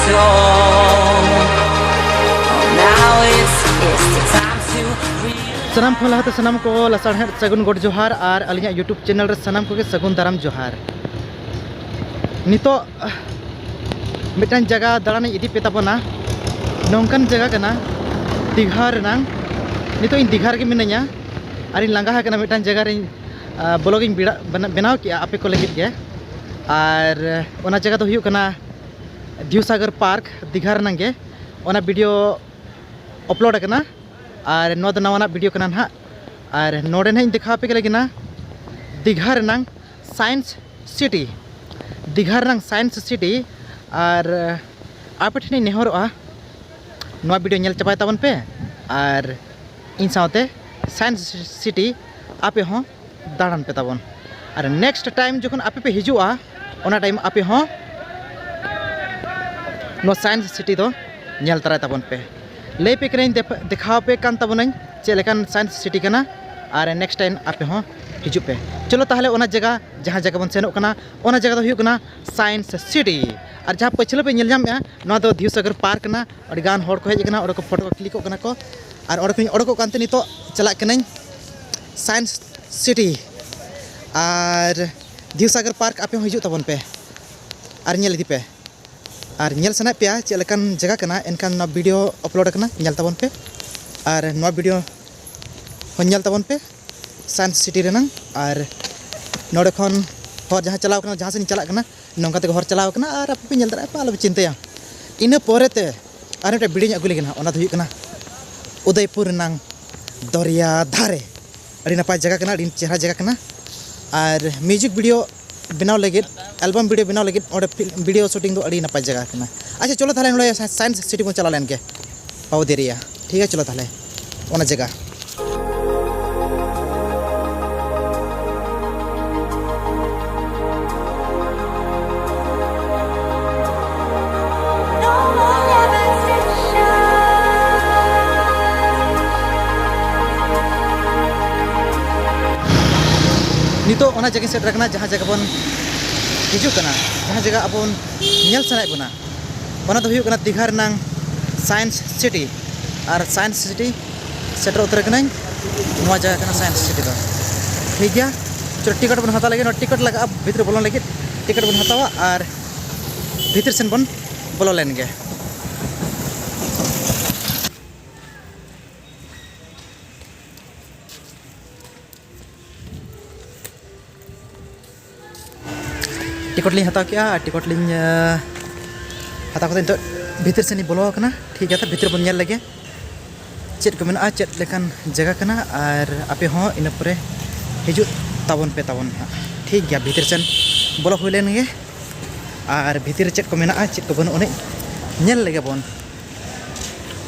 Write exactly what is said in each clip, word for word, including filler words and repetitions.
Now it's, it's the time to read. ᱥᱟᱱᱟᱢ ᱠᱷᱚᱱ ᱞᱟᱦᱟᱛᱮ ᱥᱟᱱᱟᱢ ᱠᱚ ᱞᱟᱥᱟᱲᱦᱮᱫ ᱥᱟᱹᱜᱩᱱ ᱜᱚᱰ ᱡᱚᱦᱟᱨ ᱟᱨ ᱟᱹᱞᱤᱧᱟᱜ YouTube channel ᱨᱮ ᱥᱟᱱᱟᱢ ᱠᱚᱜᱮ ᱥᱟᱹᱜᱩᱱ ᱫᱟᱨᱟᱢ ᱡᱚᱦᱟᱨ᱾ ᱱᱤᱛᱚᱜ ᱢᱤᱫᱴᱟᱝ ᱡᱟᱭᱜᱟ ᱫᱟᱬᱟᱱᱤᱧ ᱤᱫᱤ ᱯᱮ ᱛᱟᱵᱚᱱᱟ᱾ ᱱᱚᱝᱠᱟᱱ ᱡᱟᱭᱜᱟ ᱠᱟᱱᱟ ᱫᱤᱜᱷᱟ ᱨᱮᱱᱟᱝ᱾ ᱱᱤᱛᱚᱜ ᱤᱧ ᱫᱤᱜᱷᱟ ᱨᱮᱜᱮ ᱢᱤᱱᱟᱹᱧᱟ ᱟᱨᱤᱧ ᱞᱟᱸᱜᱟ ᱟᱠᱟᱱᱟ᱾ ᱢᱤᱫᱴᱟᱝ ᱡᱟᱭᱜᱟ ᱨᱤᱧ ᱵᱞᱚᱜ ᱤᱧ ᱵᱮᱱᱟᱣ ᱠᱮᱜᱼᱟ ᱟᱯᱮ ᱠᱚ ᱞᱟᱹᱜᱤᱫ ᱜᱮ᱾ ᱟᱨ ᱚᱱᱟ ᱡᱟᱭᱜᱟ ᱫᱚ ᱦᱩᱭᱩᱜ ᱠᱟᱱᱟ ᱫᱷᱤᱣᱥᱟᱜᱚᱨ ᱯᱟᱨᱠ, ᱫᱤᱜᱷᱟ ᱨᱮᱱᱟᱝ ᱜᱮ᱾ ᱚᱱᱟ ᱵᱷᱤᱰᱤᱭᱳ ᱟᱯᱞᱳᱰ ᱟᱠᱟᱱᱟ ᱟᱨ ᱱᱚᱣᱟ ᱫᱚ ᱱᱟᱣᱟᱱᱟᱜ ᱵᱷᱤᱰᱤᱭᱳ ᱠᱟᱱᱟ ᱱᱟᱦᱟᱜ᱾ ᱟᱨ ᱱᱚᱰᱮ ᱱᱟᱦᱟᱜ ᱤᱧ ᱫᱮᱠᱷᱟᱣ ᱟᱯᱮ ᱞᱟᱹᱜᱤᱫ ᱱᱟ ᱫᱤᱜᱷᱟ ᱨᱮᱱᱟᱝ ᱥᱟᱭᱮᱱᱥ ᱥᱤᱴᱤ, ᱫᱤᱜᱷᱟ ᱨᱮᱱᱟᱝ ᱥᱟᱭᱮᱱᱥ ᱥᱤᱴᱤ᱾ ᱟᱨ ᱟᱯᱮ ᱴᱷᱮᱱᱤᱧ ᱱᱮᱦᱚᱨᱚᱜᱼᱟ, ᱱᱚᱣᱟ ᱵᱷᱤᱰᱤᱭᱳ ᱧᱮᱞ ᱪᱟᱵᱟᱭ ᱛᱟᱵᱚᱱ ᱯᱮ ᱟᱨ ᱤᱧ ᱥᱟᱶᱛᱮ ᱥᱟᱭᱮᱱᱥ ᱥᱤᱴᱤ ᱟᱯᱮ ᱦᱚᱸ ᱫᱟᱬᱟᱱ ᱯᱮ ᱛᱟᱵᱚᱱ᱾ ᱟᱨ ᱱᱮᱠᱥᱴ ᱴᱟᱭᱤᱢ ᱡᱚᱠᱷᱚᱱ ᱟᱯᱮ ᱯᱮ ᱦᱤᱡᱩᱜᱼᱟ, ᱚᱱᱟ ᱴᱟᱭᱤᱢ ᱟᱯᱮ ᱦᱚᱸ ᱱᱚᱣᱟ ᱥᱟᱭᱮᱱᱥ ᱥᱤᱴᱤ ᱫᱚ ᱧᱮᱞ ᱛᱟᱨᱟᱭ ᱛᱟᱵᱚᱱ ᱯᱮ᱾ ᱞᱟᱹᱭ ᱯᱮ ᱠᱟᱹᱱᱟᱹᱧ, ᱫᱮᱯ-, ᱫᱮᱠᱷᱟᱣ ᱯᱮ ᱠᱟᱱ ᱛᱟᱵᱚᱱᱟᱹᱧ ᱪᱮᱫ ᱞᱮᱠᱟᱱ ᱥᱟᱭᱮᱱᱥ ᱥᱤᱴᱤ ᱠᱟᱱᱟ᱾ ᱟᱨ ᱱᱮᱠᱥᱴ ᱴᱟᱭᱤᱢ ᱟᱯᱮ ᱦᱚᱸ ᱦᱤᱡᱩᱜ ᱯᱮ᱾ ᱪᱚᱞᱚ ᱛᱟᱦᱚᱞᱮ ᱚᱱᱟ ᱡᱟᱭᱜᱟ, ᱡᱟᱦᱟᱸ ᱡᱟᱭᱜᱟ ᱵᱚᱱ ᱥᱮᱱᱚᱜ ᱠᱟᱱᱟ, ᱚᱱᱟ ᱡᱟᱭᱜᱟ ᱫᱚ ᱦᱩᱭᱩᱜ ᱠᱟᱱᱟ ᱥᱟᱭᱮᱱᱥ ᱥᱤᱴᱤ᱾ ᱟᱨ ᱡᱟᱦᱟᱸ ᱯᱟᱹᱪᱷᱞᱟᱹ ᱯᱮ ᱧᱮᱞ ᱧᱟᱢᱮᱜᱼᱟ, ᱱᱚᱣᱟ ᱫᱚ ᱫᱷᱤᱣᱥᱟᱜᱚᱨ ᱯᱟᱨᱠ ᱠᱟᱱᱟ᱾ ᱟᱹᱰᱤ ᱜᱟᱱ ᱦᱚᱲ ᱠᱚ ᱦᱮᱡ ᱟᱠᱟᱱᱟ, ᱚᱸᱰᱮ ᱠᱚ ᱯᱷᱳᱴᱳ ᱠᱚ ᱠᱞᱤᱠᱚᱜ ᱠᱟᱱᱟ ᱠᱚ᱾ ᱟᱨ ᱚᱸᱰᱮ ᱠᱷᱚᱱᱤᱧ ᱚᱰᱚᱠᱚᱜ ᱠᱟᱱᱛᱮ ᱱᱤᱛᱚᱜ ᱪᱟᱞᱟᱜ ᱠᱟᱹᱱᱟᱹᱧ ᱥᱟᱭᱮᱱᱥ ᱥᱤᱴᱤ᱾ ᱟᱨ ᱫᱷᱤᱣᱥᱟᱜᱚᱨ ᱯᱟᱨᱠ ᱟᱯᱮ ᱦᱚᱸ ᱦᱤᱡᱩᱜ ᱛᱟᱵᱚᱱ ᱯᱮ ᱟᱨ ᱧᱮᱞ ᱤᱫᱤ ᱯᱮ᱾ ᱟᱨ ᱧᱮᱞ ᱥᱟᱱᱟᱭᱮᱫ ᱯᱮᱭᱟ ᱪᱮᱫ ᱞᱮᱠᱟᱱ ᱡᱟᱭᱜᱟ ᱠᱟᱱᱟ, ᱮᱱᱠᱷᱟᱱ ᱱᱚᱣᱟ ᱵᱷᱤᱰᱤᱭᱳ ᱟᱯᱞᱳᱰ ᱟᱠᱟᱱᱟ, ᱧᱮᱞ ᱛᱟᱵᱚᱱ ᱯᱮ᱾ ᱟᱨ ᱱᱚᱣᱟ ᱵᱷᱤᱰᱤᱭᱳ ᱦᱚᱸ ᱧᱮᱞ ᱛᱟᱵᱚᱱ ᱯᱮ ᱥᱟᱭᱮᱱᱥ ᱥᱤᱴᱤ ᱨᱮᱱᱟᱝ᱾ ᱟᱨ ᱱᱚᱰᱮ ᱠᱷᱚᱱ ᱦᱚᱨ ᱡᱟᱦᱟᱸ ᱪᱟᱞᱟᱣ ᱠᱟᱱᱟ, ᱡᱟᱦᱟᱸ ᱥᱮᱫ ᱤᱧ ᱪᱟᱞᱟᱜ ᱠᱟᱱᱟ, ᱱᱚᱝᱠᱟ ᱛᱮᱜᱮ ᱦᱚᱨ ᱪᱟᱞᱟᱣ ᱠᱟᱱᱟ᱾ ᱟᱨ ᱟᱯᱮ ᱯᱮ ᱧᱮᱞ ᱫᱟᱲᱮᱭᱟᱜᱼᱟ ᱯᱮ, ᱟᱞᱚ ᱯᱮ ᱪᱤᱱᱛᱟᱹᱭᱟ᱾ ᱤᱱᱟᱹ ᱯᱚᱨᱮ ᱛᱮ ᱟᱨ ᱢᱤᱫᱴᱮᱱ ᱵᱷᱤᱰᱤᱭᱳᱧ ᱟᱹᱜᱩ ᱞᱟᱹᱜᱤᱫ ᱦᱟᱸᱜ, ᱚᱱᱟ ᱫᱚ ᱦᱩᱭᱩᱜ ᱠᱟᱱᱟ ᱩᱫᱚᱭᱯᱩᱨ ᱨᱮᱱᱟᱝ ᱫᱚᱨᱭᱟ ᱫᱷᱟᱨᱮ᱾ ᱟᱹᱰᱤ ᱱᱟᱯᱟᱭ ᱡᱟᱭᱜᱟ ᱠᱟᱱᱟ, ᱟᱹᱰᱤ ᱪᱮᱦᱨᱟ ᱡᱟᱭᱜᱟ ᱠᱟᱱᱟ᱾ ᱟᱨ ᱢᱤᱭᱩᱡᱤᱠ ᱵᱷᱤᱰᱤᱭᱳ ᱵᱮᱱᱟᱣ ᱞᱟᱹᱜᱤᱫ, ᱮᱞᱵᱟᱢ ᱵᱷᱤᱰᱤᱭᱳ ᱵᱮᱱᱟᱣ ᱞᱟᱹᱜᱤᱫ ᱚᱸᱰᱮ ᱯᱷᱤ-, ᱵᱷᱤᱰᱤᱭᱳ ᱥᱩᱴᱤᱝ ᱫᱚ ᱟᱹᱰᱤ ᱱᱟᱯᱟᱭ ᱡᱟᱭᱜᱟ ᱠᱟᱱᱟ᱾ ᱟᱪᱪᱷᱟ, ᱪᱚᱞᱚ ᱛᱟᱦᱚᱞᱮ ᱱᱚᱰᱮ ᱥᱟ-, ᱥᱟᱭᱮᱱᱥ ᱥᱤᱴᱤ ᱵᱚᱱ ᱪᱟᱞᱟᱣ ᱞᱮᱱ ᱜᱮ, ᱯᱟᱣᱩᱫᱮᱨᱤᱭᱟ᱾ ᱴᱷᱤᱠ ᱜᱮᱭᱟ, ᱪᱚᱞᱚ ᱛᱟᱦᱚᱞᱮ ᱚᱱᱟ ᱡᱟᱭᱜᱟ᱾ ᱱᱤᱛᱚᱜ ᱚᱱᱟ ᱡᱟᱭᱜᱟᱧ ᱥᱮᱴᱮᱨ ᱟᱠᱟᱱᱟ, ᱡᱟᱦᱟᱸ ᱡᱟᱭᱜᱟ ᱵᱚᱱ ᱦᱤᱡᱩᱜ ᱠᱟᱱᱟ, ᱡᱟᱦᱟᱸ ᱡᱟᱭᱜᱟ ᱟᱵᱚ ᱵᱚᱱ ᱧᱮᱞ ᱥᱟᱱᱟᱭᱮᱫ ᱵᱚᱱᱟ᱾ ᱚᱱᱟ ᱫᱚ ᱦᱩᱭᱩᱜ ᱠᱟᱱᱟ ᱫᱤᱜᱷᱟ ᱨᱮᱱᱟᱝ ᱥᱟᱭᱮᱱᱥ ᱥᱤᱴᱤ᱾ ᱟᱨ ᱥᱟᱭᱮᱱᱥ ᱥᱤᱴᱤ ᱥᱮᱴᱮᱨ ᱩᱛᱟᱹᱨ ᱠᱟᱹᱱᱟᱹᱧ᱾ ᱱᱚᱣᱟ ᱡᱟᱭᱜᱟ ᱠᱟᱱᱟ ᱥᱟᱭᱮᱱᱥ ᱥᱤᱴᱤ ᱫᱚ᱾ ᱴᱷᱤᱠ ᱜᱮᱭᱟ, ᱪᱚᱞᱚ, ᱴᱤᱠᱤᱴ ᱵᱚᱱ ᱦᱟᱛᱟᱣ ᱞᱟᱹᱜᱤᱫ᱾ ᱱᱚᱣᱟ ᱴᱤᱠᱤᱴ ᱞᱟᱜᱟᱜᱼᱟ ᱵᱷᱤᱛᱨᱤ ᱵᱚᱞᱚᱱ ᱞᱟᱹᱜᱤᱫ᱾ ᱴᱤᱠᱤᱴ ᱵᱚᱱ ᱦᱟᱛᱟᱣᱟ ᱟᱨ ᱵᱷᱤᱛᱤᱨ ᱥᱮᱱ ᱵᱚᱱ ᱵᱚᱞᱚ ᱞᱮᱱ ᱜᱮ᱾ ᱴᱤᱠᱤᱴ ᱞᱤᱧ ᱦᱟᱛᱟᱣ ᱠᱮᱜᱼᱟ ᱟᱨ ᱴᱤᱠᱤᱴ ᱞᱤᱧ, ᱮ, ᱦᱟᱛᱟᱣ ᱠᱟᱛᱮ ᱱᱤᱛᱚᱜ ᱵᱷᱤᱛᱤᱨ ᱥᱮᱫ ᱞᱤᱧ ᱵᱚᱞᱚ ᱟᱠᱟᱱᱟ᱾ ᱴᱷᱤᱠ ᱜᱮᱭᱟ, ᱛᱚ ᱵᱷᱤᱛᱤᱨ ᱵᱚᱱ ᱧᱮᱞ ᱞᱮᱜᱮ ᱪᱮᱫ ᱠᱚ ᱢᱮᱱᱟᱜᱼᱟ, ᱪᱮᱫ ᱞᱮᱠᱟᱱ ᱡᱟᱭᱜᱟ ᱠᱟᱱᱟ, ᱟᱨ ᱟᱯᱮ ᱦᱚᱸ ᱤᱱᱟᱹ ᱯᱚᱨᱮ ᱦᱤᱡᱩᱜ ᱛᱟᱵᱚᱱ ᱯᱮ ᱛᱟᱵᱚᱱ ᱦᱟᱸᱜ᱾ ᱴᱷᱤᱠ ᱜᱮᱭᱟ, ᱵᱷᱤᱛᱤᱨ ᱥᱮᱱ ᱵᱚᱞᱚ ᱦᱩᱭ ᱞᱮᱱ ᱜᱮ, ᱟᱨ ᱵᱷᱤᱛᱤᱨ ᱨᱮ ᱪᱮᱫ ᱠᱚ ᱢᱮᱱᱟᱜᱼᱟ, ᱪᱮᱫ ᱠᱚ ᱵᱟᱹᱱᱩᱜ ᱟᱹᱱᱤᱡ ᱧᱮᱞ ᱞᱮᱜᱮ ᱵᱚᱱ᱾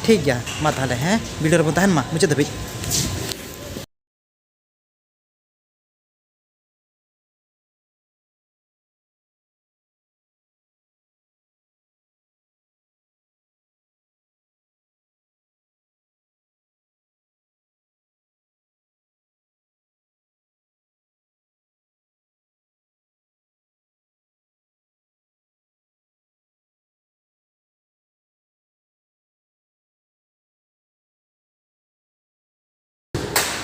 ᱴᱷᱤᱠ ᱜᱮᱭᱟ, ᱢᱟ ᱛᱟᱦᱚᱞᱮ, ᱦᱮᱸ, ᱵᱷᱤᱰᱤᱭᱳ ᱨᱮᱵᱚᱱ ᱛᱟᱦᱮᱱ ᱢᱟ ᱢᱩᱪᱟᱹᱫ ᱫᱷᱟᱹᱵᱤᱡ᱾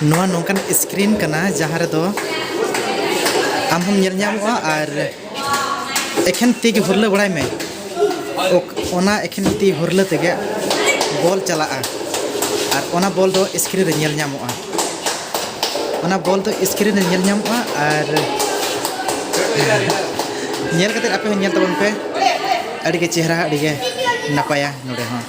ᱱᱚᱣᱟ ᱱᱚᱝᱠᱟᱱ ᱥᱠᱨᱤᱱ ᱠᱟᱱᱟ, ᱡᱟᱦᱟᱸ ᱨᱮᱫᱚ ᱟᱢ ᱦᱚᱸᱢ ᱧᱮᱞ ᱧᱟᱢᱚᱜᱼᱟ ᱟᱨ ᱮᱠᱷᱮᱱ ᱛᱤ ᱜᱮ ᱦᱩᱨᱞᱟᱹ ᱵᱟᱲᱟᱭ ᱢᱮ᱾ ᱚᱠ-, ᱚᱱᱟ ᱮᱠᱷᱮᱱ ᱛᱤ ᱦᱩᱨᱞᱟᱹ ᱛᱮᱜᱮ ᱵᱚᱞ ᱪᱟᱞᱟᱜᱼᱟ ᱟᱨ ᱚᱱᱟ ᱵᱚᱞ ᱫᱚ ᱥᱠᱨᱤᱱ ᱨᱮ ᱧᱮᱞ ᱧᱟᱢᱚᱜᱼᱟ᱾ ᱚᱱᱟ ᱵᱚᱞ ᱫᱚ ᱥᱠᱨᱤᱱ ᱨᱮ ᱧᱮᱞ ᱧᱟᱢᱚᱜᱼᱟ ᱟᱨ ᱧᱮᱞ ᱠᱟᱛᱮ ᱟᱯᱮ ᱦᱚᱸ ᱧᱮᱞ ᱛᱟᱵᱚᱱ ᱯᱮ᱾ ᱟᱹᱰᱤ ᱜᱮ ᱪᱮᱦᱨᱟ, ᱟᱹᱰᱤ ᱜᱮ ᱱᱟᱯᱟᱭᱟ ᱱᱚᱰᱮ ᱦᱚᱸ᱾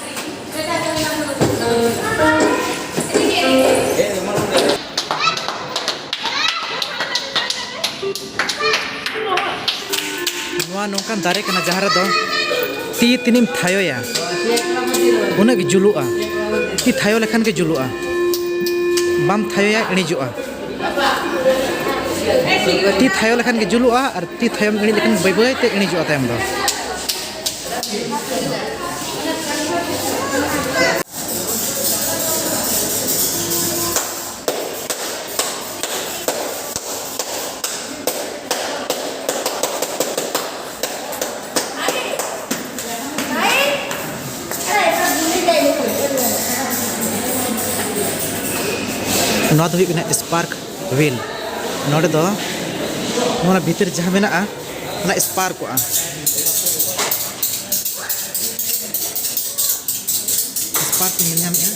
ᱱᱚᱣᱟ ᱱᱚᱝᱠᱟᱱ ᱫᱟᱨᱮ ᱠᱟᱱᱟ, ᱡᱟᱦᱟᱸ ᱨᱮᱫᱚ ᱛᱤ ᱛᱤᱱᱤᱢ ᱛᱷᱟᱭᱚᱭᱟ, ᱩᱱᱟᱹᱜ ᱜᱮ ᱡᱩᱞᱩᱜᱼᱟ᱾ ᱛᱤ ᱛᱷᱟᱭᱚ ᱞᱮᱠᱷᱟᱱ ᱜᱮ ᱡᱩᱞᱩᱜᱼᱟ, ᱵᱟᱢ ᱛᱷᱟᱭᱚᱭᱟ, ᱤᱬᱤᱡᱚᱜᱼᱟ᱾ ᱛᱤ ᱛᱷᱟᱭᱚ ᱞᱮᱠᱷᱟᱱ ᱜᱮ ᱡᱩᱞᱩᱜᱼᱟ, ᱟᱨ ᱛᱤ ᱛᱷᱟᱭᱚᱢ ᱤᱬᱤᱡ ᱞᱮᱠᱷᱟᱱ ᱵᱟᱹᱭ ᱵᱟᱹᱭ ᱛᱮ ᱤᱬᱤᱡᱚᱜᱼᱟ ᱛᱟᱭᱚᱢ ᱫᱚ᱾ ᱱᱚᱣᱟ ᱫᱚ ᱦᱩᱭᱩᱜ ᱠᱟᱱᱟ ᱥᱯᱟᱨᱠ ᱦᱩᱭᱤᱞ᱾ ᱱᱚᱰᱮ ᱫᱚ ᱱᱚᱣᱟ ᱵᱷᱤᱛᱤᱨ ᱡᱟᱦᱟᱸ ᱢᱮᱱᱟᱜᱼᱟ, ᱚᱱᱟ ᱥᱯᱟᱨᱠᱚᱜᱼᱟ᱾ ᱥᱯᱟᱨᱠ ᱧᱮᱞ ᱧᱟᱢᱮᱜᱼᱟ᱾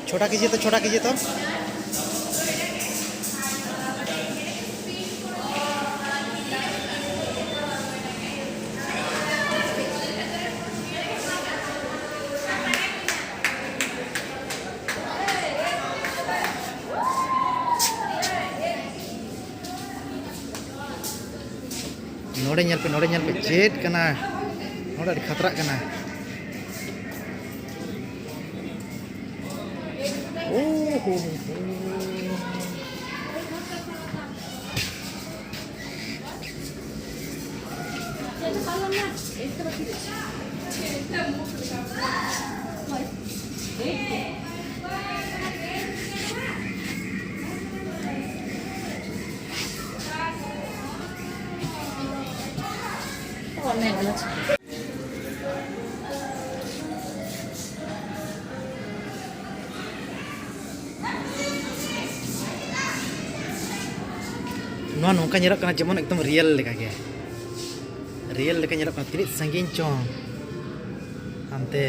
छोटा कीजिए तो, छोटा कीजिए तो। ᱱᱚᱰᱮ ᱧᱮᱞ ᱯᱮ, ᱱᱚᱰᱮ ᱧᱮᱞ ᱯᱮ, ᱪᱮᱫ ᱠᱟᱱᱟ? ᱱᱚᱰᱮ ᱟᱹᱰᱤ ᱠᱷᱟᱛᱨᱟᱜ ᱠᱟᱱᱟ᱾ ᱳ ᱦᱳ ᱦᱳ ᱦᱳ᱾ ᱱᱚᱣᱟ ᱱᱚᱝᱠᱟ ᱧᱮᱞᱚᱜ ᱠᱟᱱᱟ, ᱡᱮᱢᱚᱱ ᱮᱠᱫᱚᱢ ᱨᱤᱭᱮᱞ ᱞᱮᱠᱟ ᱜᱮ, ᱨᱤᱭᱮᱞ ᱞᱮᱠᱟ ᱧᱮᱞᱚᱜ ᱠᱟᱱᱟ᱾ ᱛᱤᱱᱟᱹᱜ ᱥᱟᱺᱜᱤᱧ ᱪᱚᱝ ᱦᱟᱱᱛᱮ᱾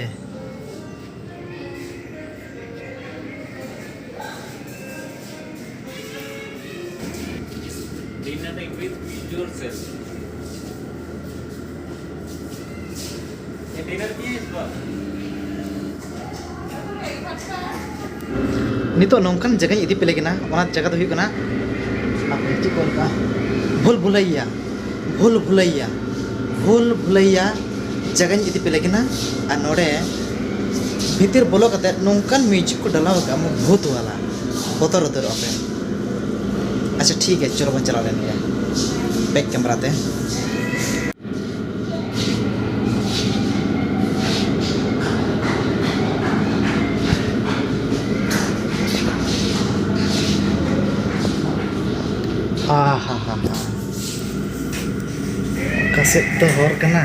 Dinner with yourself. ये dinner भी है इस बार? ᱱᱤᱛᱚᱜ ᱱᱚᱝᱠᱟᱱ ᱡᱟᱭᱜᱟᱧ ᱤᱫᱤ ᱯᱮ ᱞᱟᱹᱜᱤᱫ ᱠᱟᱱᱟ, ᱚᱱᱟ ᱡᱟᱭᱜᱟ ᱫᱚ ᱦᱩᱭᱩᱜ ᱠᱟᱱᱟ, ᱦᱟᱯᱮ, ᱪᱮᱫ ᱠᱚ ᱢᱮᱛᱟᱜᱼᱟ? ᱵᱷᱩᱞ ᱵᱷᱩᱞᱟᱹᱭᱟ, ᱵᱷᱩᱞ ᱵᱷᱩᱞᱟᱹᱭᱟ, ᱵᱷᱩᱞ ᱵᱷᱩᱞᱟᱹᱭᱟ ᱡᱟᱭᱜᱟᱧ ᱤᱫᱤ ᱯᱮ ᱞᱟᱹᱜᱤᱫ ᱠᱟᱱᱟ᱾ ᱟᱨ ᱱᱚᱰᱮ ᱵᱷᱤᱛᱤᱨ ᱵᱚᱞᱚ ᱠᱟᱛᱮ ᱱᱚᱝᱠᱟᱱ ᱢᱤᱭᱩᱡᱤᱠ ᱠᱚ ᱰᱟᱞᱟᱣ ᱟᱠᱟᱫᱼᱟ, ᱢᱟᱱᱮ ᱵᱷᱩᱛ ᱵᱟᱞᱟ, ᱵᱚᱛᱚᱨ ᱩᱛᱟᱹᱨᱚᱜᱼᱟ ᱯᱮ᱾ ᱟᱪᱪᱷᱟ, ᱴᱷᱤᱠ ᱜᱮᱭᱟ, ᱪᱚᱞᱚ ᱵᱚᱱ ᱪᱟᱞᱟᱣ ᱞᱮᱱ ᱜᱮ ᱵᱮᱠ ᱠᱮᱢᱮᱨᱟ ᱛᱮ᱾ ᱦᱟ, ᱦᱟ, ᱦᱟ, ᱦᱟ᱾ ᱥᱮᱫ ᱫᱚ ᱦᱚᱨ ᱠᱟᱱᱟ᱾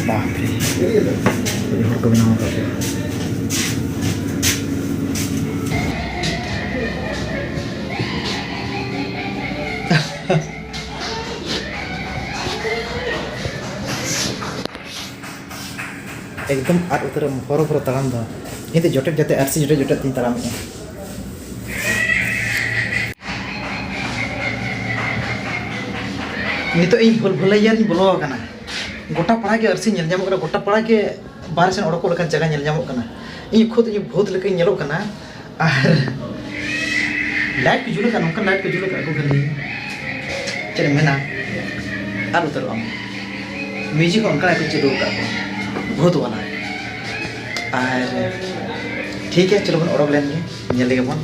ᱵᱟᱯ ᱨᱮ, ᱦᱚᱲ ᱠᱚ ᱵᱮᱱᱟᱣ ᱟᱠᱟᱫ ᱠᱚᱣᱟ᱾ ᱮᱠᱫᱚᱢ ᱟᱫ ᱩᱛᱟᱹᱨᱚᱜ ᱟᱢ ᱦᱚᱨᱚ ᱵᱚᱨᱚ ᱛᱟᱲᱟᱢ ᱫᱚ᱾ ᱤᱧ ᱫᱚ ᱡᱚᱴᱮᱫ ᱡᱚᱴᱮᱫ, ᱟᱹᱨᱥᱤ ᱡᱚᱴᱮᱫ ᱡᱚᱴᱮᱫ ᱛᱤᱧ ᱛᱟᱲᱟᱢᱮᱜᱼᱟ᱾ ᱱᱤᱛᱚᱜ ᱤᱧ ᱦᱩᱞ ᱵᱷᱩᱞᱟᱹᱭᱟ ᱨᱤᱧ ᱵᱚᱞᱚ ᱟᱠᱟᱱᱟ᱾ ᱜᱚᱴᱟ ᱯᱟᱲᱟ ᱜᱮ ᱟᱹᱨᱥᱤ ᱧᱮᱞ ᱧᱟᱢᱚᱜ ᱠᱟᱱᱟ, ᱜᱚᱴᱟ ᱯᱟᱲᱟ ᱜᱮ ᱵᱟᱦᱨᱮ ᱥᱮᱱ ᱚᱰᱚᱠᱚᱜ ᱞᱮᱠᱟᱱ ᱡᱟᱭᱜᱟ ᱧᱮᱞ ᱧᱟᱢᱚᱜ ᱠᱟᱱᱟ᱾ ᱤᱧ ᱠᱷᱩᱫ ᱤᱧ ᱵᱷᱩᱛ ᱞᱮᱠᱟᱧ ᱧᱮᱞᱚᱜ ᱠᱟᱱᱟ᱾ ᱟᱨ ᱞᱟᱭᱤᱴ ᱠᱚ ᱡᱩᱞ ᱟᱠᱟᱫ, ᱱᱚᱝᱠᱟᱱ ᱞᱟᱭᱤᱴ ᱠᱚ ᱡᱩᱞ ᱟᱠᱟᱫ ᱠᱚ ᱠᱷᱟᱹᱞᱤ᱾ ᱪᱮᱫ ᱮᱢ ᱢᱮᱱᱟ? ᱟᱨ ᱩᱛᱟᱹᱨᱚᱜ ᱟᱢ᱾ ᱢᱤᱭᱩᱡᱤᱠ ᱦᱚᱸ ᱚᱱᱠᱟᱱᱟᱜ ᱠᱚ ᱪᱟᱹᱞᱩ ᱟᱠᱟᱫ ᱠᱚ, ᱵᱷᱩᱛ ᱵᱟᱞᱟ᱾ ᱟᱨ ᱴᱷᱤᱠ ᱜᱮᱭᱟ, ᱪᱚᱞᱚ ᱵᱚᱱ ᱚᱰᱚᱠ ᱞᱮᱱ ᱜᱮ, ᱧᱮᱞ ᱞᱮᱜᱮ ᱵᱚᱱ᱾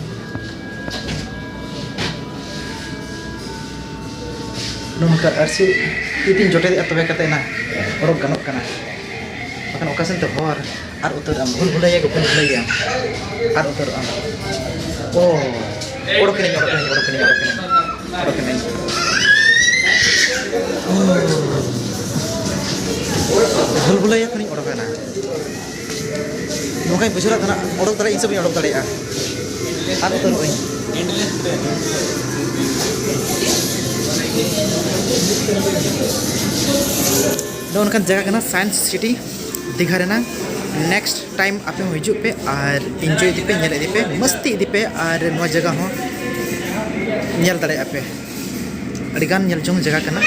ᱱᱚᱝᱠᱟ ᱟᱹᱨᱥᱤ ᱛᱤᱛᱤᱧ ᱡᱚᱴᱮᱫᱮᱜᱼᱟ, ᱛᱚᱵᱮ ᱠᱟᱛᱮ ᱮᱱᱟ ᱚᱰᱚᱠ ᱜᱟᱱᱚᱜ ᱠᱟᱱᱟ, ᱵᱟᱠᱷᱟᱱ ᱚᱠᱟ ᱥᱮᱱ ᱛᱮ ᱦᱚᱨ? ᱟᱨ ᱩᱛᱟᱹᱨᱚᱜ ᱟᱢ, ᱵᱷᱩᱞ ᱵᱷᱩᱞᱟᱹᱭᱟ ᱠᱚ, ᱵᱷᱩᱞ ᱵᱷᱩᱞᱟᱹᱭᱟ᱾ ᱟᱨ ᱩᱛᱟᱹᱨᱚᱜ ᱟᱢ᱾ ᱳ, ᱚᱰᱚᱠ ᱮᱱᱟᱹᱧ, ᱚᱰᱚᱠ ᱮᱱᱟᱹᱧ, ᱚᱰᱚᱠ ᱮᱱᱟᱹᱧ, ᱚᱰᱚᱠ ᱮᱱᱟᱹᱧ, ᱚᱰᱚᱠ ᱮᱱᱟᱹᱧ᱾ ᱳ, ᱵᱷᱩᱞ ᱵᱷᱩᱞᱟᱹᱭᱟ ᱠᱷᱚᱱᱤᱧ ᱚᱰᱚᱠ ᱮᱱᱟ᱾ ᱱᱚᱝᱠᱟᱧ ᱵᱩᱡᱷᱟᱹᱣ ᱞᱮᱫ ᱛᱟᱦᱮᱱᱟ, ᱚᱰᱚᱠ ᱫᱟᱲᱮᱭᱟᱜ ᱤᱧ ᱥᱮ ᱵᱟᱹᱧ ᱚᱰᱚᱠ ᱫᱟᱲᱮᱭᱟᱜᱼᱟ᱾ ᱟᱨ ᱩᱛᱟᱹᱨᱚᱜ ᱟᱹᱧ᱾ ᱱᱚᱜᱼᱚ ᱱᱚᱝᱠᱟᱱ ᱡᱟᱭᱜᱟ ᱠᱟᱱᱟ ᱥᱟᱭᱮᱱᱥ ᱥᱤᱴᱤ ᱫᱤᱜᱷᱟ ᱨᱮᱱᱟᱜ᱾ ᱱᱮᱠᱥᱴ ᱴᱟᱭᱤᱢ ᱟᱯᱮ ᱦᱚᱸ ᱦᱤᱡᱩᱜ ᱯᱮ ᱟᱨ ᱤᱱᱡᱚᱭ ᱤᱫᱤ ᱯᱮ, ᱧᱮᱞ ᱤᱫᱤ ᱯᱮ, ᱢᱟᱹᱥᱛᱤ ᱤᱫᱤ ᱯᱮ ᱟᱨ ᱱᱚᱣᱟ ᱡᱟᱭᱜᱟ ᱦᱚᱸ ᱧᱮᱞ ᱫᱟᱲᱮᱭᱟᱜᱼᱟ ᱯᱮ᱾ ᱟᱹᱰᱤᱜᱟᱱ ᱧᱮᱞ ᱡᱚᱝ ᱡᱟᱭᱜᱟ ᱠᱟᱱᱟ᱾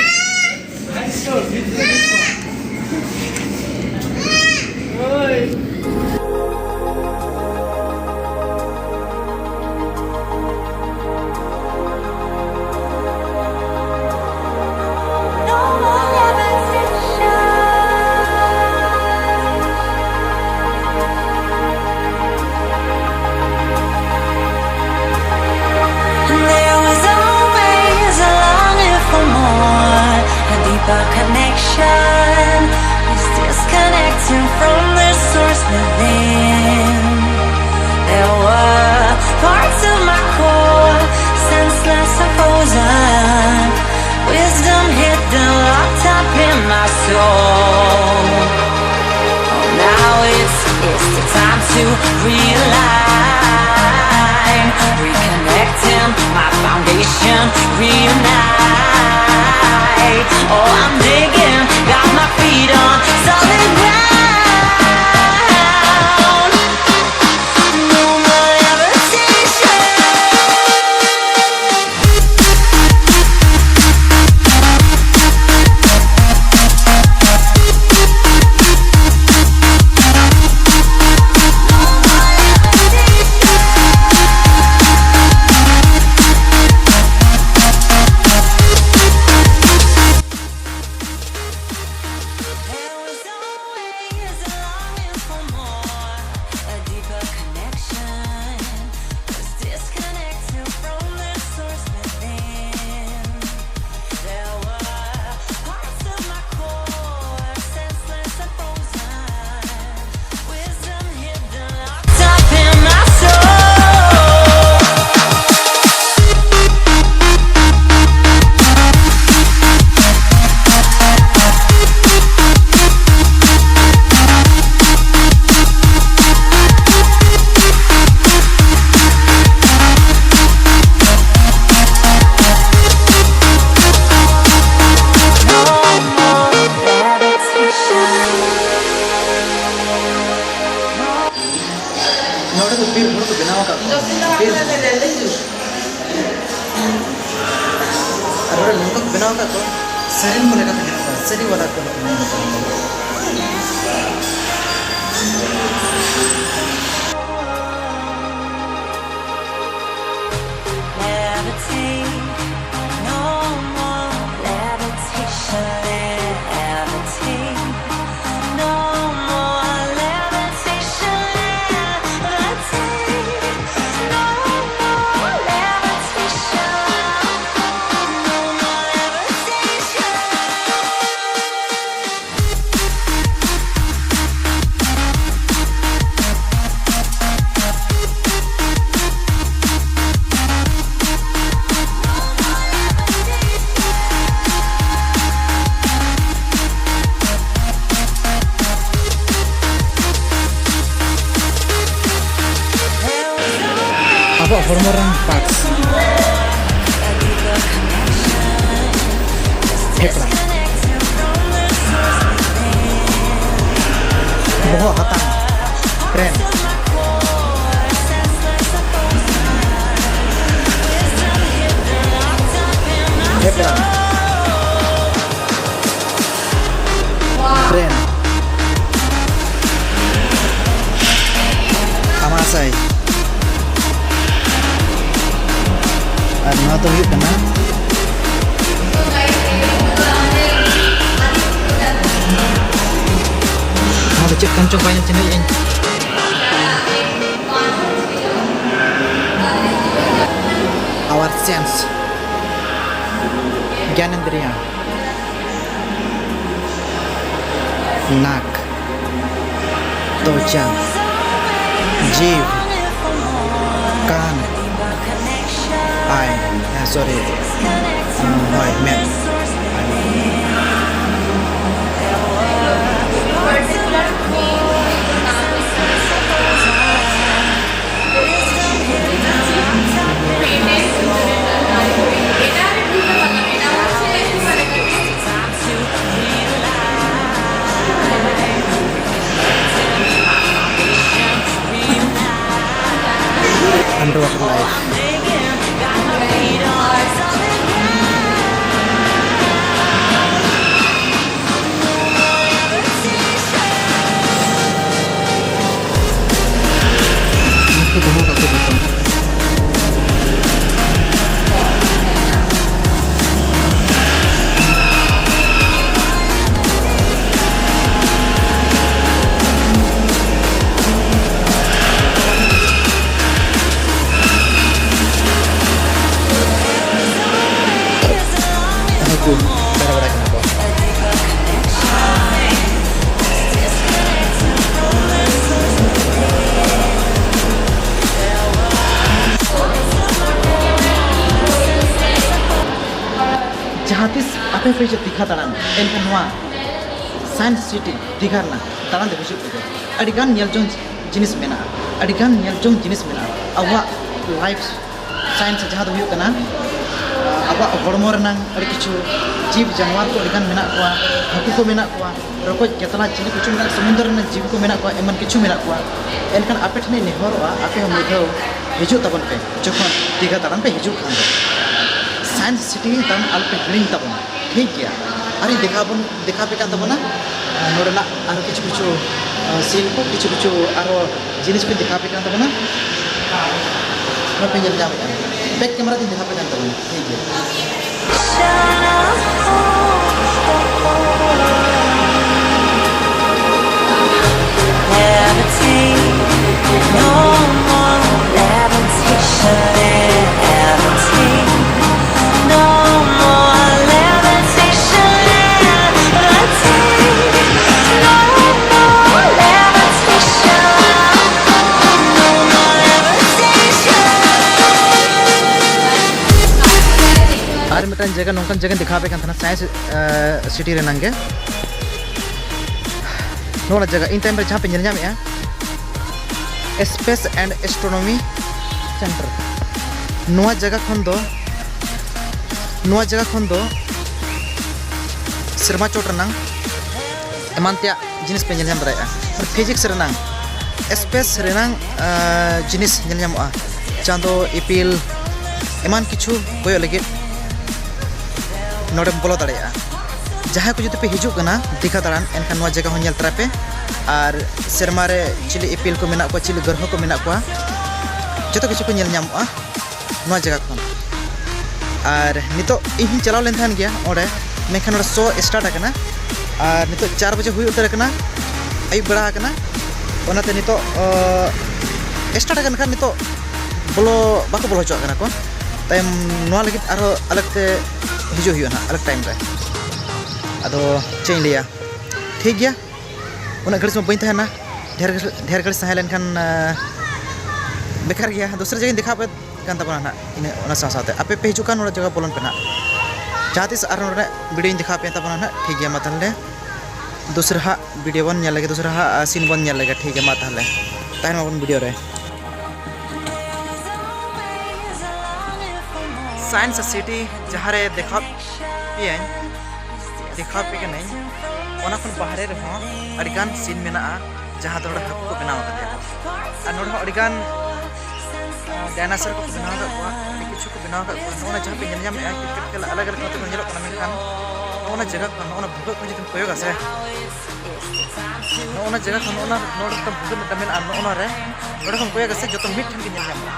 There was always a longing for more, a deeper connection. This disconnecting from the source Realign, reconnecting, my foundation reunite. Oh, I'm digging, got my feet on solid ground. No more levitation. ᱱᱚᱰᱮ ᱫᱚ ᱵᱤᱨ ᱦᱚᱲ ᱠᱚ ᱵᱮᱱᱟᱣ ᱟᱠᱟᱫ ᱠᱚᱣᱟ᱾ ᱵᱤᱨ ᱟᱨ ᱱᱚᱰᱮ ᱱᱚᱝᱠᱟ ᱠᱚ ᱵᱮᱱᱟᱣ ᱟᱠᱟᱫ ᱠᱚᱣᱟ, ᱥᱟᱹᱨᱤᱱ ᱠᱚ ᱞᱮᱠᱟᱛᱮ ᱧᱮᱞᱚᱜ ᱠᱟᱱᱟ, ᱥᱟᱹᱨᱤ ᱵᱟᱞᱟ ᱠᱚ ᱞᱮᱠᱟ ᱧᱮᱞᱚᱜ ᱠᱟᱱᱟ᱾ Levitate, no more levitation, levitate. No more levitation, levitate. No more levitation. No more levitation. ᱦᱚᱲᱢᱚ ᱨᱮᱱᱟᱜ ᱯᱟᱨᱴᱥ᱾ ᱯᱷᱮᱯᱲᱟ, ᱵᱚᱦᱚᱜ ᱦᱟᱛᱟᱝ, ᱵᱨᱮᱱ, ᱯᱷᱮᱯᱲᱟ, ᱵᱨᱮᱱ, ᱟᱢᱟᱥᱟᱭ, ᱟᱨ ᱱᱚᱣᱟ ᱫᱚ ᱦᱩᱭᱩᱜ ᱠᱟᱱᱟ, ᱱᱚᱣᱟ ᱫᱚ ᱪᱮᱫ ᱠᱟᱱ ᱪᱚᱝ ᱵᱟᱹᱧ ᱪᱤᱱᱦᱟᱹᱣᱮᱫ ᱟᱹᱧ᱾ Our sense, ᱜᱭᱟᱱᱮᱱᱫᱨᱤᱭᱟ, ᱱᱟᱠ, ᱛᱚᱪᱟ, ᱡᱤᱵᱷ, ᱠᱟᱱ, ᱟᱭ, ᱥᱚᱨᱤ, ᱦᱳᱭ, ᱢᱮᱫ᱾ Underwater life. ᱦᱟᱹᱠᱩ ᱫᱟᱬᱟ ᱵᱟᱲᱟᱭ ᱠᱟᱱᱟ ᱠᱚ᱾ ᱡᱟᱦᱟᱸ ᱛᱤᱥ ᱟᱯᱮ ᱯᱮ ᱦᱤᱡᱩᱜ ᱫᱤᱜᱷᱟ ᱫᱟᱬᱟᱱ, ᱮᱱᱠᱷᱟᱱ ᱱᱚᱣᱟ ᱥᱟᱭᱮᱱᱥ ᱥᱤᱴᱤ ᱫᱤᱜᱷᱟ ᱨᱮᱱᱟᱜ ᱫᱟᱬᱟᱱ ᱫᱚ ᱦᱤᱡᱩᱜ ᱯᱮ᱾ ᱟᱹᱰᱤ ᱜᱟᱱ ᱧᱮᱞ ᱡᱚᱝ ᱡᱤᱱᱤᱥ ᱢᱮᱱᱟᱜᱼᱟ, ᱟᱹᱰᱤ ᱜᱟᱱ ᱧᱮᱞ ᱡᱚᱝ ᱡᱤᱱᱤᱥ ᱢᱮᱱᱟᱜᱼᱟ᱾ ᱟᱵᱚᱣᱟᱜ ᱞᱟᱭᱤᱯᱷ ᱥᱟᱭᱮᱱᱥ, ᱡᱟᱦᱟᱸ ᱫᱚ ᱦᱩᱭᱩᱜ ᱠᱟᱱᱟ ᱟᱵᱚᱣᱟᱜ ᱦᱚᱲᱢᱚ ᱨᱮᱱᱟᱝ ᱟᱹᱰᱤ ᱠᱤᱪᱷᱩ ᱡᱤᱵᱽ ᱡᱟᱱᱣᱟᱨ ᱠᱚ ᱟᱹᱰᱤᱜᱟᱱ ᱢᱮᱱᱟᱜ ᱠᱚᱣᱟ, ᱦᱟᱹᱠᱩ ᱠᱚ ᱢᱮᱱᱟᱜ ᱠᱚᱣᱟ, ᱨᱚᱠᱚᱡ ᱠᱟᱛᱞᱟ ᱪᱤᱞᱤ ᱠᱚᱪᱚ ᱢᱮᱱᱟᱜ, ᱥᱚᱢᱩᱫᱨᱚ ᱨᱮᱱᱟᱜ ᱡᱤᱵᱽ ᱠᱚ ᱢᱮᱱᱟᱜ ᱠᱚᱣᱟ, ᱮᱢᱟᱱ ᱠᱤᱪᱷᱩ ᱢᱮᱱᱟᱜ ᱠᱚᱣᱟ᱾ ᱮᱱᱠᱷᱟᱱ ᱟᱯᱮ ᱴᱷᱮᱱᱤᱧ ᱱᱮᱦᱚᱨᱚᱜᱼᱟ, ᱟᱯᱮ ᱦᱚᱸ ᱢᱤᱫ ᱫᱷᱟᱣ ᱦᱤᱡᱩᱜ ᱛᱟᱵᱚᱱ ᱯᱮ, ᱡᱚᱠᱷᱚᱱ ᱫᱤᱜᱷᱟ ᱫᱟᱬᱟᱱ ᱯᱮ ᱦᱤᱡᱩᱜ ᱠᱷᱟᱱ ᱫᱚ ᱥᱟᱭᱮᱱᱥ ᱥᱤᱴᱤ ᱫᱟᱬᱟᱱ ᱟᱞᱚᱯᱮ ᱦᱤᱲᱤᱧ ᱛᱟᱵᱚᱱᱟ, ᱴᱷᱤᱠ ᱜᱮᱭᱟ? ᱟᱨᱤᱧ ᱫᱮᱠᱷᱟᱣ ᱵᱚᱱ ᱫᱮᱠᱷᱟᱣ ᱟᱯᱮ ᱠᱟᱱ ᱛᱟᱵᱚᱱᱟ ᱱᱚᱰᱮᱱᱟᱜ ᱟᱨᱦᱚᱸ ᱠᱤᱪᱷᱩ ᱠᱤᱪᱷᱩ ᱥᱤᱱ ᱠᱚ, ᱠᱤᱪᱷᱩ ᱠᱤᱪᱷᱩ ᱟᱨᱦᱚᱸ ᱡᱤᱱᱤᱥ ᱠᱚᱧ ᱫᱮᱠᱷᱟᱣ ᱟᱯᱮ ᱠᱟᱱ ᱛᱟᱵᱚᱱᱟ᱾ ᱱᱚᱣᱟ ᱯᱮ ᱧᱮᱞ ᱧᱟᱢᱮᱫᱼᱟ, ᱵᱮᱠ ᱠᱮᱢᱮᱨᱟ ᱛᱮᱧ ᱫᱮᱠᱷᱟᱣ ᱟᱯᱮ ᱠᱟᱱ ᱛᱟᱵᱚᱱᱟ, ᱴᱷᱤᱠ ᱜᱮᱭᱟ? Levitate, no more levitation in heaven. No more levitation, levitate. No more levitation. No more levitation. ᱟᱨ ᱢᱤᱫᱴᱟᱝ ᱡᱟᱭᱜᱟ, ᱱᱚᱝᱠᱟᱱ ᱡᱟᱭᱜᱟᱧ ᱫᱮᱠᱷᱟᱣ ᱟᱯᱮ ᱠᱟᱱ ᱛᱟᱦᱮᱱᱟ, ᱥᱟᱭᱮᱱᱥ ᱥᱤᱴᱤ ᱨᱮᱱᱟᱝ ᱜᱮ᱾ ᱱᱚᱣᱟ ᱡᱟᱭᱜᱟ ᱤᱧ ᱛᱟᱭᱚᱢ ᱨᱮ ᱡᱟᱦᱟᱸ ᱯᱮ ᱧᱮᱞ ᱧᱟᱢᱮᱫᱼᱟ, Space and Astronomy Center, ᱱᱚᱣᱟ ᱡᱟᱭᱜᱟ ᱠᱷᱚᱱ ᱫᱚ, ᱱᱚᱣᱟ ᱡᱟᱭᱜᱟ ᱠᱷᱚᱱ ᱫᱚ ᱥᱮᱨᱢᱟ ᱪᱚᱴ ᱨᱮᱱᱟᱝ ᱮᱢᱟᱱ ᱛᱮᱭᱟᱜ ᱡᱤᱱᱤᱥ ᱯᱮ ᱧᱮᱞ ᱧᱟᱢ ᱫᱟᱲᱮᱭᱟᱜᱼᱟ᱾ ᱯᱷᱤᱡᱤᱠᱥ ᱨᱮᱱᱟᱝ, ᱥᱯᱮᱥ ᱨᱮᱱᱟᱝ, ᱟᱸ, ᱡᱤᱱᱤᱥ ᱧᱮᱞ ᱧᱟᱢᱚᱜᱼᱟ᱾ ᱪᱟᱸᱫᱚ, ᱤᱯᱤᱞ, ᱮᱢᱟᱱ ᱠᱤᱪᱷᱩ ᱠᱚᱭᱚᱜ ᱞᱟᱹᱜᱤᱫ ᱱᱚᱰᱮᱢ ᱵᱚᱞᱚ ᱫᱟᱲᱮᱭᱟᱜᱼᱟ᱾ ᱡᱟᱦᱟᱸᱭ ᱠᱚ ᱡᱩᱫᱤ ᱯᱮ ᱦᱤᱡᱩᱜ ᱠᱟᱱᱟ ᱫᱤᱜᱷᱟ ᱫᱟᱬᱟᱱ, ᱮᱱᱠᱷᱟᱱ ᱱᱚᱣᱟ ᱡᱟᱭᱜᱟ ᱦᱚᱸ ᱧᱮᱞ ᱛᱚᱨᱟᱭ ᱯᱮ᱾ ᱟᱨ ᱥᱮᱨᱢᱟ ᱨᱮ ᱪᱤᱞᱤ ᱤᱯᱤᱞ ᱠᱚ ᱢᱮᱱᱟᱜ ᱠᱚᱣᱟ, ᱪᱤᱞᱤ ᱜᱨᱚᱦᱚ ᱠᱚ ᱢᱮᱱᱟᱜ ᱠᱚᱣᱟ, ᱡᱚᱛᱚ ᱠᱤᱪᱷᱩ ᱠᱚ ᱧᱮᱞ ᱧᱟᱢᱚᱜᱼᱟ ᱱᱚᱣᱟ ᱡᱟᱭᱜᱟ ᱠᱷᱚᱱ᱾ ᱟᱨ ᱱᱤᱛᱚᱜ ᱤᱧ ᱦᱚᱸᱧ ᱪᱟᱞᱟᱣ ᱞᱮᱱ ᱛᱟᱦᱮᱱ ᱜᱮᱭᱟ ᱚᱸᱰᱮ, ᱢᱮᱱᱠᱷᱟᱱ ᱱᱚᱰᱮ ᱥᱳ ᱥᱴᱟᱨᱴ ᱟᱠᱟᱱᱟ᱾ ᱟᱨ ᱱᱤᱛᱚᱜ ᱪᱟᱨ ᱵᱟᱡᱮ ᱦᱩᱭ ᱩᱛᱟᱹᱨ ᱟᱠᱟᱱᱟ, ᱟᱹᱭᱩᱵ ᱵᱮᱲᱟ ᱟᱠᱟᱱᱟ᱾ ᱚᱱᱟᱛᱮ ᱱᱤᱛᱚᱜ, ᱚ, ᱥᱴᱟᱨᱴ ᱟᱠᱟᱱ ᱠᱷᱟᱱ ᱱᱤᱛᱚᱜ ᱵᱚᱞᱚ, ᱵᱟᱠᱚ ᱵᱚᱞᱚ ᱦᱚᱪᱚᱣᱟᱜ ᱠᱟᱱᱟ ᱠᱚ᱾ ᱛᱟᱭᱚᱢ ᱱᱚᱣᱟ ᱞᱟᱹᱜᱤᱫ ᱟᱨᱦᱚᱸ ᱟᱞᱟᱜᱽ ᱛᱮ ᱦᱤᱡᱩᱜ ᱦᱩᱭᱩᱜᱼᱟ ᱱᱟᱦᱟᱜ, ᱟᱞᱟᱜᱽ ᱴᱟᱭᱤᱢ ᱨᱮ᱾ ᱟᱫᱚ ᱪᱮᱫ ᱤᱧ ᱞᱟᱹᱭᱟ, ᱴᱷᱤᱠ ᱜᱮᱭᱟ, ᱩᱱᱟᱹᱜ ᱜᱷᱟᱹᱲᱤᱡ ᱥᱚᱢᱚᱭ ᱵᱟᱹᱧ ᱛᱟᱦᱮᱱᱟ᱾ ᱰᱷᱮᱨ, ᱰᱷᱮᱨ ᱜᱷᱟᱹᱲᱤᱡ ᱛᱟᱦᱮᱸ ᱞᱮᱱᱠᱷᱟᱱ, ᱟᱸ, ᱵᱮᱠᱟᱨ ᱜᱮᱭᱟ᱾ ᱫᱚᱥᱨᱟ ᱡᱟᱭᱜᱟᱧ ᱫᱮᱠᱷᱟᱣ ᱟᱯᱮ ᱠᱟᱱ ᱛᱟᱵᱚᱱᱟ ᱱᱟᱦᱟᱜ᱾ ᱤᱱᱟᱹ, ᱚᱱᱟ ᱥᱟᱶ ᱥᱟᱶᱛᱮ ᱟᱯᱮ ᱯᱮ ᱦᱤᱡᱩᱜ ᱠᱷᱟᱱ ᱱᱚᱰᱮ ᱡᱟᱭᱜᱟ ᱵᱚᱞᱚᱱ ᱯᱮ ᱱᱟᱦᱟᱜ᱾ ᱡᱟᱦᱟᱸ ᱛᱤᱥ ᱟᱨᱦᱚᱸ ᱱᱚᱰᱮ ᱵᱷᱤᱰᱤᱭᱳᱧ ᱫᱮᱠᱷᱟᱣ ᱟᱯᱮ ᱛᱟᱵᱚᱱᱟ ᱱᱟᱦᱟᱜ, ᱴᱷᱤᱠ ᱜᱮᱭᱟ? ᱢᱟ ᱛᱟᱦᱚᱞᱮ ᱫᱚᱥᱨᱟ ᱦᱟᱸᱜ ᱵᱷᱤᱰᱤᱭᱳ ᱵᱚᱱ ᱧᱮᱞ ᱞᱮᱜᱮ, ᱫᱚᱥᱨᱟ ᱦᱟᱸᱜ, ᱟᱸ, ᱥᱤᱱ ᱵᱚᱱ ᱧᱮᱞ ᱞᱮᱜᱮ, ᱴᱷᱤᱠ ᱜᱮᱭᱟ? ᱢᱟ ᱛᱟᱦᱚᱞᱮ ᱛᱟᱦᱮᱱ ᱢᱟᱵᱚᱱ ᱵᱷᱤᱰᱤᱭᱳ ᱨᱮ᱾ ᱥᱟᱭᱮᱱᱥ ᱥᱤᱴᱤ ᱡᱟᱦᱟᱸ ᱨᱮ ᱫᱮᱠᱷᱟᱣ ᱯᱮᱭᱟᱹᱧ, ᱫᱮᱠᱷᱟᱣ ᱯᱮ ᱠᱟᱹᱱᱟᱹᱧ, ᱚᱱᱟ ᱠᱷᱚᱱ ᱵᱟᱦᱨᱮ ᱨᱮᱦᱚᱸ ᱟᱹᱰᱤᱜᱟᱱ ᱥᱤᱱ ᱢᱮᱱᱟᱜᱼᱟ, ᱡᱟᱦᱟᱸ ᱫᱚ ᱱᱚᱰᱮ ᱦᱟᱹᱠᱩ ᱠᱚ ᱵᱮᱱᱟᱣ ᱟᱠᱟᱫ ᱠᱚᱣᱟ᱾ ᱟᱨ ᱱᱚᱰᱮ ᱦᱚᱸ ᱟᱹᱰᱤᱜᱟᱱ ᱰᱟᱭᱱᱳᱥᱚᱨ ᱠᱚᱠᱚ ᱵᱮᱱᱟᱣ ᱟᱠᱟᱫ ᱠᱚᱣᱟ, ᱟᱹᱰᱤ ᱠᱤᱪᱷᱩ ᱠᱚ ᱵᱮᱱᱟᱣ ᱟᱠᱟᱫ ᱠᱚᱣᱟ᱾ ᱱᱚᱜᱼᱚ ᱱᱟ ᱡᱟᱦᱟᱸ ᱯᱮ ᱧᱮᱞ ᱧᱟᱢᱮᱫᱼᱟ, ᱠᱤᱨᱠᱮᱴ ᱠᱷᱮᱞ ᱟᱞᱟᱜᱽ ᱟᱞᱟᱜᱽ ᱱᱚᱛᱮ ᱠᱚ ᱧᱮᱞᱚᱜ ᱠᱟᱱᱟ, ᱢᱮᱱᱠᱷᱟᱱ ᱱᱚᱜᱼᱚ ᱱᱟ ᱡᱟᱭᱜᱟ ᱠᱷᱚᱱ, ᱱᱚᱜᱼᱚ ᱱᱟ ᱵᱷᱩᱜᱟᱹᱜ ᱠᱷᱚᱱ ᱡᱩᱫᱤᱢ ᱠᱚᱭᱚᱜᱟ ᱥᱮ, ᱱᱚᱜᱼᱚ ᱱᱟ ᱡᱟᱭᱜᱟ ᱠᱷᱚᱱ, ᱱᱚᱜᱼᱚ ᱱᱟ, ᱱᱚᱰᱮ ᱢᱤᱫᱴᱟᱝ ᱵᱷᱩᱜᱟᱹᱜ ᱢᱤᱫᱴᱟᱝ ᱢᱮᱱᱟᱜᱼᱟ, ᱱᱚᱜᱼᱚ ᱱᱟ ᱨᱮ, ᱱᱚᱰᱮ ᱠᱷᱚᱱ ᱠᱚᱭᱚᱜᱟ ᱥᱮ, ᱡᱚᱛᱚ ᱢᱤᱫ ᱴᱷᱮᱱ ᱜᱮ ᱧᱮᱞ ᱧᱟᱢᱚᱜᱼᱟ᱾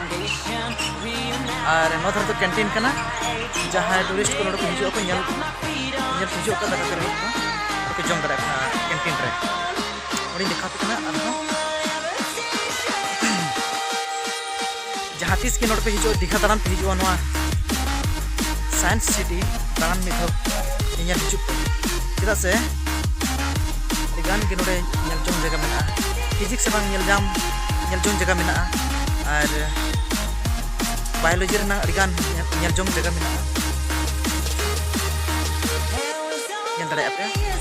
ᱟᱨ ᱱᱚᱣᱟ ᱫᱷᱟᱨᱮ ᱫᱚ ᱠᱮᱱᱴᱤᱱ ᱠᱟᱱᱟ, ᱡᱟᱦᱟᱸᱭ ᱴᱩᱨᱤᱥᱴ ᱠᱚ ᱱᱚᱰᱮ ᱠᱚ ᱦᱤᱡᱩᱜ ᱟᱠᱚ, ᱧᱮᱞ, ᱧᱮᱞ ᱦᱤᱡᱩᱜ ᱟᱠᱚ, ᱫᱟᱠᱟ ᱠᱚ ᱨᱮᱸᱜᱮᱡ ᱠᱚ, ᱱᱚᱰᱮ ᱠᱚ ᱡᱚᱢ ᱫᱟᱲᱮᱭᱟᱜ ᱠᱟᱱᱟ ᱠᱮᱱᱴᱤᱱ ᱨᱮ᱾ ᱚᱸᱰᱮᱧ ᱫᱮᱠᱷᱟᱣ ᱟᱯᱮ ᱠᱟᱱᱟ ᱟᱨᱦᱚᱸ᱾ ᱡᱟᱦᱟᱸ ᱛᱤᱥ ᱜᱮ ᱱᱚᱰᱮ ᱯᱮ ᱦᱤᱡᱩᱜᱼᱟ, ᱫᱤᱜᱷᱟ ᱫᱟᱬᱟᱱ ᱯᱮ ᱦᱤᱡᱩᱜᱼᱟ, ᱱᱚᱣᱟ ᱥᱟᱭᱮᱱᱥ ᱥᱤᱴᱤ ᱫᱟᱬᱟᱱ ᱢᱤᱫ ᱫᱷᱟᱣ ᱧᱮᱧᱮᱞ ᱦᱤᱡᱩᱜ ᱯᱮ, ᱪᱮᱫᱟᱜ ᱥᱮ ᱟᱹᱰᱤ ᱜᱟᱱ ᱜᱮ ᱱᱚᱰᱮ ᱧᱮᱞ ᱡᱚᱝ ᱡᱟᱭᱜᱟ ᱢᱮᱱᱟᱜᱼᱟ᱾ ᱯᱷᱤᱡᱤᱠᱥ ᱨᱮᱱᱟᱜ ᱧᱮᱞ ᱧᱟᱢ, ᱧᱮᱞ ᱡᱚᱝ ᱡᱟᱭᱜᱟ ᱢᱮᱱᱟᱜᱼᱟ, ᱟᱨ ᱵᱟᱭᱳᱞᱚᱡᱤ ᱨᱮᱱᱟᱜ ᱟᱹᱰᱤ ᱜᱟᱱ ᱧᱮᱞ, ᱧᱮᱞ ᱡᱚᱝ ᱡᱟᱭᱜᱟ ᱢᱮᱱᱟᱜᱼᱟ, ᱧᱮᱞ ᱫᱟᱲᱮᱭᱟᱜᱼᱟ ᱯᱮ᱾